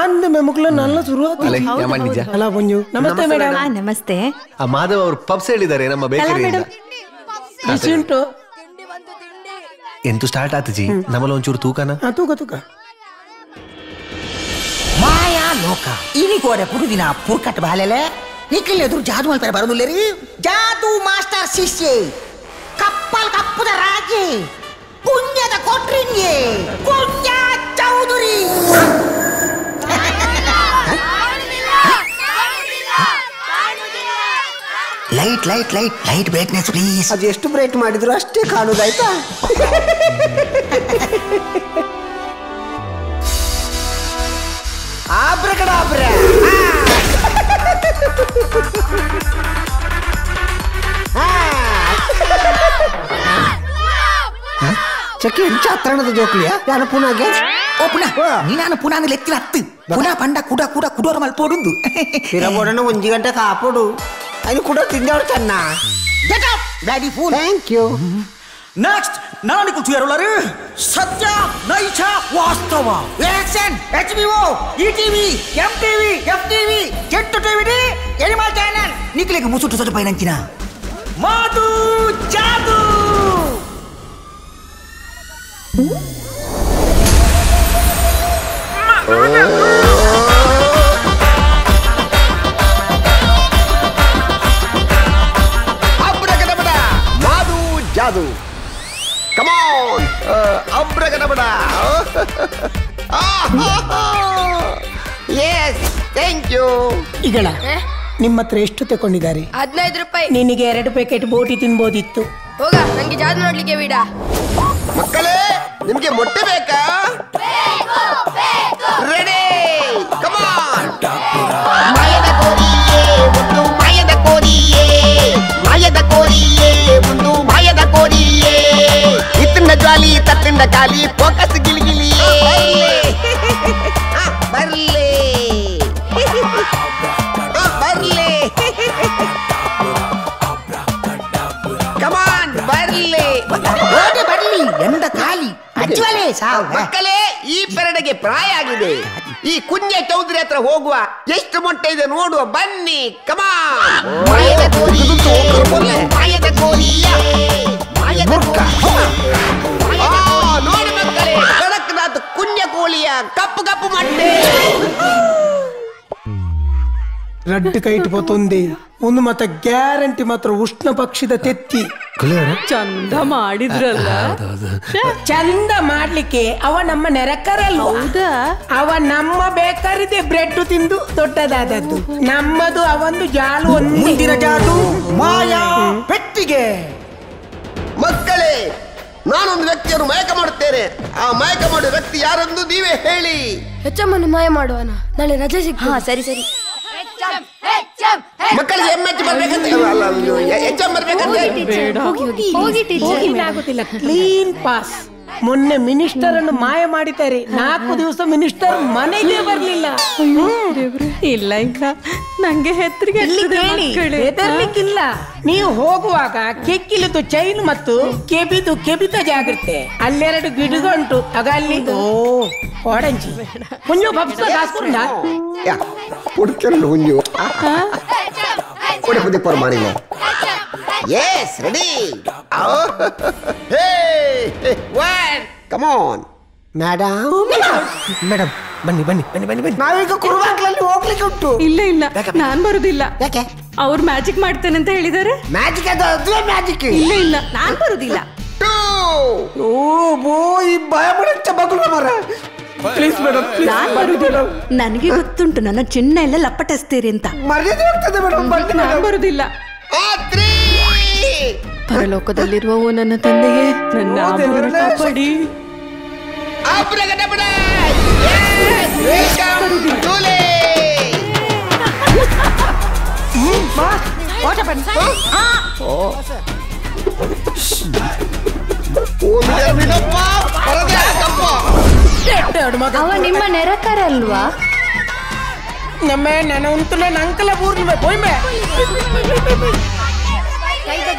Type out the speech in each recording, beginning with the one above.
ಅಂದ ಮುಕ್ಲ ನನ್ನ ಶುರುವಾತ ಅಲ್ಲ ಪುಂಜು. ನಮಸ್ತೆ ಮೇಡಮ್. ನಮಸ್ತೆ. ಮಾಧವ್ ಅವರು ಪಬ್ಸ್ ಹೇಳಿದ್ದಾರೆ ನಮ್ಮ ಬೇಕರಿಯಿಂದ. ಬಿಸಿ ಉಂಟು. ಎಂತೂ ಸ್ಟಾರ್ಟ್ ಆತಜಿ ನಮ್ಮಲ್ಲ ಒಂಚೂರು ತೂಕನ ತೂಕ ತೂಕ ಮಾಯಾ ಲೋಕ ಇನಿ ಕೋಡೆ ಪುಡುದಿನ ಪುರ್ಕಟ್ ಬಾಲೆಲೆ ನಿಖಿಲ್ ಎದುರು ಜಾದು ಮಲ್ಪರೆ ಬರೋದಿಲ್ಲರಿ. ಜಾದು ಮಾಸ್ಟರ್ ಶಿಷ್ಯೆ ಕಪ್ಪಲ್ ಕಪ್ಪುದ ರಾಜೆ ಪುಣ್ಯದ ಕೊಟ್ರಿಂಗೆ Kunja Chaudhary. Light light light light brightness please. ಅದು ಎಷ್ಟು ಬ್ರೈಟ್ ಮಾಡಿದ್ರು ಅಷ್ಟೇ ಕಾಣುದಾಯ್ತಾ? ಆಬ್ರಕಡಾಬ್ರ. ಚಕ್ಕೆ ಎಂಚ ಹತ್ರಣದ ಜೋಕ್ಲಿಯಾ ಯಾನು ಪುನಾಗೆ? ಓ ಪುನಃ ನೀನಾನು ಪುನಃ ಅಂದ್ರೆ ಎತ್ತಿನ ಹತ್ತು ಪುನಃ ಪಂಡ ಕುಡ ಕುಡ ಕುಡೋರ ಮಲ್ಪೋಡುಂದು ಪಿರಬೋಡನ ಒಂಜಿ ಗಂಟೆ ಕಾಪೋಡು ಅಯ್ಯ ಕುಡ ತಿಂದವಳು ಚನ್ನ. Get up bloody fool. Thank you. Next ನಾನು ಕೂತಿಯಾರಲ್ಲರಿ ಸತ್ಯ ನೈಜ ವಾಸ್ತವ action HBO ETV MTV FTV Z TV D animal channel ನಿಕ್ಲೆಗೆ ಮುಸುಟು ಸೊಟ್ಟು ಪೈನಂಚಿನ ಮಾತು ಜಾದು. ಜಾದು ಕಮಾನ್ ಅಬ್ರಗಡಬಡ. Yes thank you. ಈಗಳ ನಿಮ್ಮ ಹತ್ರ ಎಷ್ಟು ತಗೊಂಡಿದ್ದಾರೆ? 15 ರೂಪಾಯಿ. ನಿನಗೆ 2 ಪ್ಯಾಕೆಟ್ ಬೋಟಿ ತಿನ್ಬೋದಿತ್ತು. ಹೋಗ, ನಂಗೆ ಜಾದು ನೋಡ್ಲಿಕ್ಕೆ ಬಿಡ. ಮಕ್ಕಳೇ ನಿಮ್ಗೆ ಮೊಟ್ಟೆ ಬೇಕಾ? Ready come on. ಮಾಯದ ಕೋರಿಯೇ ಒಂದು ಮಾಯದ ಕೋರಿಯೇ ಮಾಯದ ಕೋರಿಯೇ ಒಂದು ಮಾಯದ ಕೋರಿಯೇ ಇತ್ತಿಂಡ ಜ್ವಾಲಿ ತತ್ತಿಂಡ ಖಾಲಿ ಫೋಕಸ್ ಗಿಲಿಗಿಲಿಯೇ ಬರ್ಲಿ ಬರ್ಲಿ ಕಮಾನ್ ಬರ್ಲಿ ಬರ್ಲಿ ಎಂದ ಖಾಲಿ ಅಜ್ವಲೆ ಸಾವು. ಮಕ್ಕಳೇ ಈ ಪೆರಡೆಗೆ ಪ್ರಾಯ ಆಗಿದೆ. ಈ ಕುಂಜ ಚೌಧರಿ ಹತ್ರ ಹೋಗುವ ಎಷ್ಟು ಮೊಟ್ಟೆ ಇದೆ ನೋಡುವ ಬನ್ನಿ. ಕಮಾನ್. ಮಾಯದ ಕೋರಿಯೇ ಮಾಯದ ಕೋರಿಯೇ ಮಾಯದ ನೋಡಿ ಮಕ್ಕಳೇ ಕಡಕ್ನಾಥ್ ಕುಂಜ ಕೋಳಿಯ ಕಪ್ಪು ಕಪ್ಪು ಮೊಟ್ಟೆ. ರಡ್ಡು ಕೈಟ್ ಪೊತೊಂದಿ ಒಂದು ಮತ ಗ್ಯಾರಂಟಿ ಮಾತ್ರ ಉಷ್ಣ ಪಕ್ಷಿದ ತೆತ್ತಿ. ಚಂದ ಮಾಡಿದ್ರಲ್ಲ. ಚಂದ ಮಾಡ್ಲಿಕ್ಕೆ ಅವ ನಮ್ಮ ನೆರಕರಲ್ಲ. ಅವ ನಮ್ಮ ಬೇಕರಿದೆ ಬ್ರೆಡ್ ತಿಂದು ದೊಡ್ಡದಾದದ್ದು. ನಮ್ಮದು ಅವಂದು ಜಾಲು. ಮುಂದಿನ ಜಾದು ಮಾಯಾ ಪೆಟ್ಟಿಗೆ. ಮಕ್ಕಳೇ ನಾನೊಂದು ವ್ಯಕ್ತಿಯನ್ನು ಮಯಕ ಮಾಡುತ್ತೇನೆ. ಆ ಮಯಕ ಮಾಡುವ ವ್ಯಕ್ತಿ ಯಾರೆಂದು ನೀವೇ ಹೇಳಿ. ಹೆಚ್ಚಮ್ಮನ್ನು ಮಾಯ ಮಾಡುವನ, ನಾಳೆ ರಜೆ ಸಿಗ್ತದೆ. ಹಾ ಸರಿ ಸರಿ. ಮಕ್ಕಳಿಗೆ ಎಂ ಎಚ್ ಬರ್ಬೇಕಂತ ಎಚ್ ಎಂ ಬರ್ಬೇಕಂತ ಆಗುತ್ತಿಲ್ಲ. Clean pass. ಮೊನ್ನೆ ಮಿನಿಸ್ಟರ್ ಅನ್ನು ಮಾಯ ಮಾಡಿದ್ದಾರೆ. 4 ದಿವಸ ಮಿನಿಸ್ಟರ್ ಮನೆಗೆ ಬರ್ಲಿಲ್ಲ. ಇಲ್ಲ ಇಲ್ಲ ನಂಗೆ ಹೆದರಿಕೆ. ಹೆದರ್ಲಿಕ್ಕಿಲ್ಲ. ನೀವು ಹೋಗುವಾಗ ಕೆಕ್ಕಿಲಿದ್ದು ಚೈನ್ ಮತ್ತು ಕೆಬಿದು ಕೆಬಿತ ಜಾಗ್ರತೆ. ಅಲ್ಲೆರಡು ಗಿಡಗಂಟು ಆಗ ಅಲ್ಲಿ ಓ ಓಡಂಚಿ ಕುಂಜು ಪಪ್ಸ ಕಾಸ್ಕೊಂಡ ಹುಂಜು ಕೊಡೆ ಪುದಿ ಪರ್ ಮಾಡಿಲ್ಲ. Yes ready. Hey one come on madam. Madam ಬನ್ನಿ ಬನ್ನಿ ಬನ್ನಿ ಬನ್ನಿ ಬನ್ನಿ. ನಾವೀಗ ಕುರುಬಾಗ್ಲಲ್ಲಿ ಹೋಗ್ಲಿಕ್ಕೆ ಉಂಟು. ಇಲ್ಲ ಇಲ್ಲ ನಾನ್ ಬರುದಿಲ್ಲ. ಯಾಕೆ? ಅವ್ರು ಮ್ಯಾಜಿಕ್ ಮಾಡ್ತೇನೆ ಅಂತ ಹೇಳಿದಾರೆ. ಮ್ಯಾಜಿಕ್ ಅದು ಅದುವೇ ಮ್ಯಾಜಿಕ್. ಇಲ್ಲ ಇಲ್ಲ ನಾನ್ ಬರುದಿಲ್ಲ. ಓ ಬೋ ಈ ಭಯ ಬಿಡುತ್ತೆ ಮಗಳು ಮರ. ಪ್ಲೀಸ್ ಮೇಡಮ್ ನಾನ್ ಬರುದಿಲ್ಲ. ನನಗೆ ಗೊತ್ತುಂಟು ನನ್ನ ಚಿನ್ನ ಎಲ್ಲ ಲಪ್ಪಟಿಸ್ತೀರಿ ಅಂತ. ಮರ್ಯಾದೆ ಹೋಗ್ತದೆ ಮೇಡಮ್. ಬನ್ನಿ ನಾನ್ ಬರುದಿಲ್ಲ. ಪರಲೋಕದಲ್ಲಿರುವ ಓ ನನ್ನ ತಂದೆಯೇ ನನ್ನ ಆಭರಣ ಕಾಪಾಡಿ. ಅವ ನಿಮ್ಮ ನೆರಕರಲ್ವಾ? ನಮ್ಮ ನನ್ನ ಉಂಟು ನನ್ನ ಅಂಕಲ ಊರ್ನ ಪೋಯ್ಮೆ.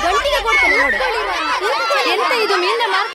ಗಂಟಿಗೆ ಕೊಡ್ತೇನೆ ನೋಡು. ಎಂತ ಇದು ಮೀನ ಮಾರ್ಕೆಟ್?